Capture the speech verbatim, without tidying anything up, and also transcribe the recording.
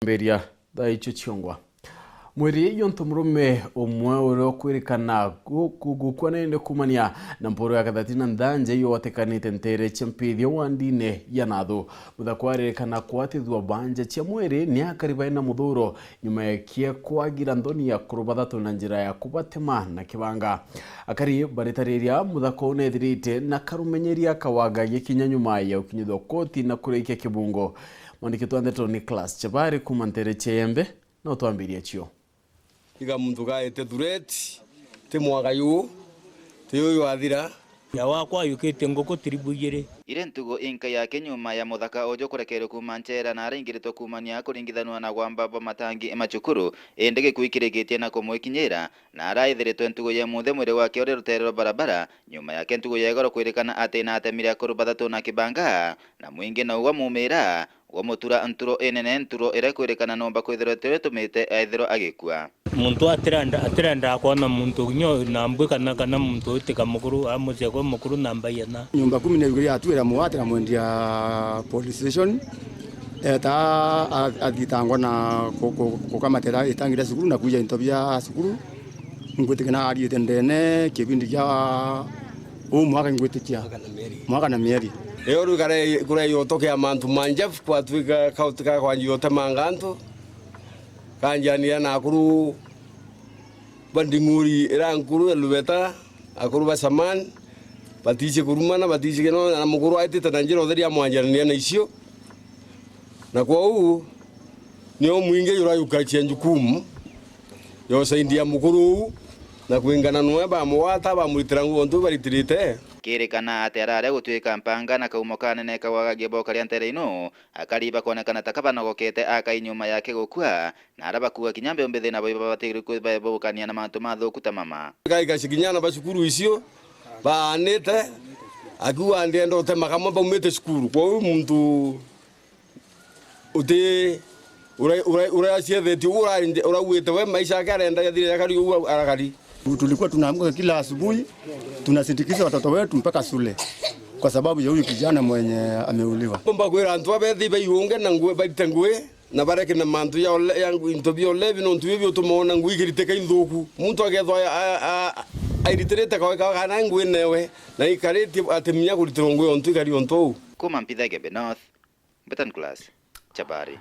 Mberia thaa icio ciongwa. Mwiri yontu murume umwe uria ukwirikana gu-, gu-, gukua nindi kumania na mpuru ya kathati na nthanja iyotekanite ntere cia mpithio wa ndini ya Nathu. Muthaka aririkana kwatithua banja cia mwiri ni akari baina muthuro nyuma ya kie kwagira nthoni ya kurubathatu na njira ya kubatema na kibanga. Akari baritariria muthaka unethirite na karumenyeria kawaga gikinya nyuma ya ukinyithwa koti na kurikia kibungo. Mwandiki twa ndeto Nicholas Chabari kuma ntere cia Yembe na utwambiria cio. Iga muntu gaete threat, ti mwaka yu, ti uyu athira. Ya wakwa yukite nguku tiribu igiri. Ire ntugo inka yake nyuma ya muthaka uju kurekerwe kuuma nchera na araingiritwe kuumania kuringithanua na gwamba bwa matangi ma cukuru, indi gikuu ikirikitie na kumwikinyira, na araithiritwe ntugo ya muthe mwiri wake uri rutere rwa barabara, nyuma yake ntugo ya igoro kwirikana ati na atemire akuru bathatu na kibanga, na mwingi na ugwa mumira, gwa mutura nturo inene, nturo iria ikwirikana nomba kwithirwa tiyo itumite ethirwa agikua. Muntu atirenda, atirendaga kwona muntu kinya na mbwi kana, kana muntu utika mukuru, amucekwa mukuru na mbaiyana. Nyumba kumi na igiri yatuira mwati na mwendia police station. Eta a-, athitangwa na ku-, ku-, kukamatira itangi ria cukuru na kuija into bia cukuru. Ngwitikia na ariite ndene kibindi kia uu mwaka ngwitikia. Mwaka na mieri. Mwaka na mieri. Iyo rwikare kuria yoto kia mantu ma Jeff kwatwika kautika kwanjia utemanga antu. Kanjania na akuru ba nding'uri ira nkuru ya Lubeta, akuru ba Saman, batiici kurumana, batiici kino, na mukuru aitite na njira utheri amwanjania na icio. Na kwou, nio mwingi jurayukacia njukumu ya usaidia mukuru uu na kwingana nwe bamugwata, bamuritira nguo ntu baritirite. Kirikana ati araria gutwika mpanga na kaumo kanene kagwagagia boka ria ntere ino, akari bakonekana ta kabanogokete akai nyuma yake gukua, na ara bakua kinya mbeo mbithi nabo ibabatigiri kwibebukania na mantu mathuku ta mama. Gaikaci kinya na ba cukuru icio baanite, akiuga ndienda utema kamwe baumite cukuru. Kwou muntu uti ura-, ura-, uraciethetio uguo urari-, urauite we maisha yake arenda athire akari uguo arakari. Tulikuwa tunaamka kila asubuhi, tunasindikiza watoto wetu mpaka shule kwa sababu ya huyu kijana mwenye ameuliwa. Bomba kwira antu abethi baiunge na ngui, baite ngui, na bareke na mantu ya ole-, ya ngu-, into bia ulevi, nontu bio biutuma ona ngui ikiriteka inthuku. Muntu akethwa a-, a-, a-, airitirite kaweka kana ngui newe, na ikaritie ati minya kuritirwa ngui ontu ikari ontu uu. Kuma Mpitha Igembe North, Mbetan Class, Chabari.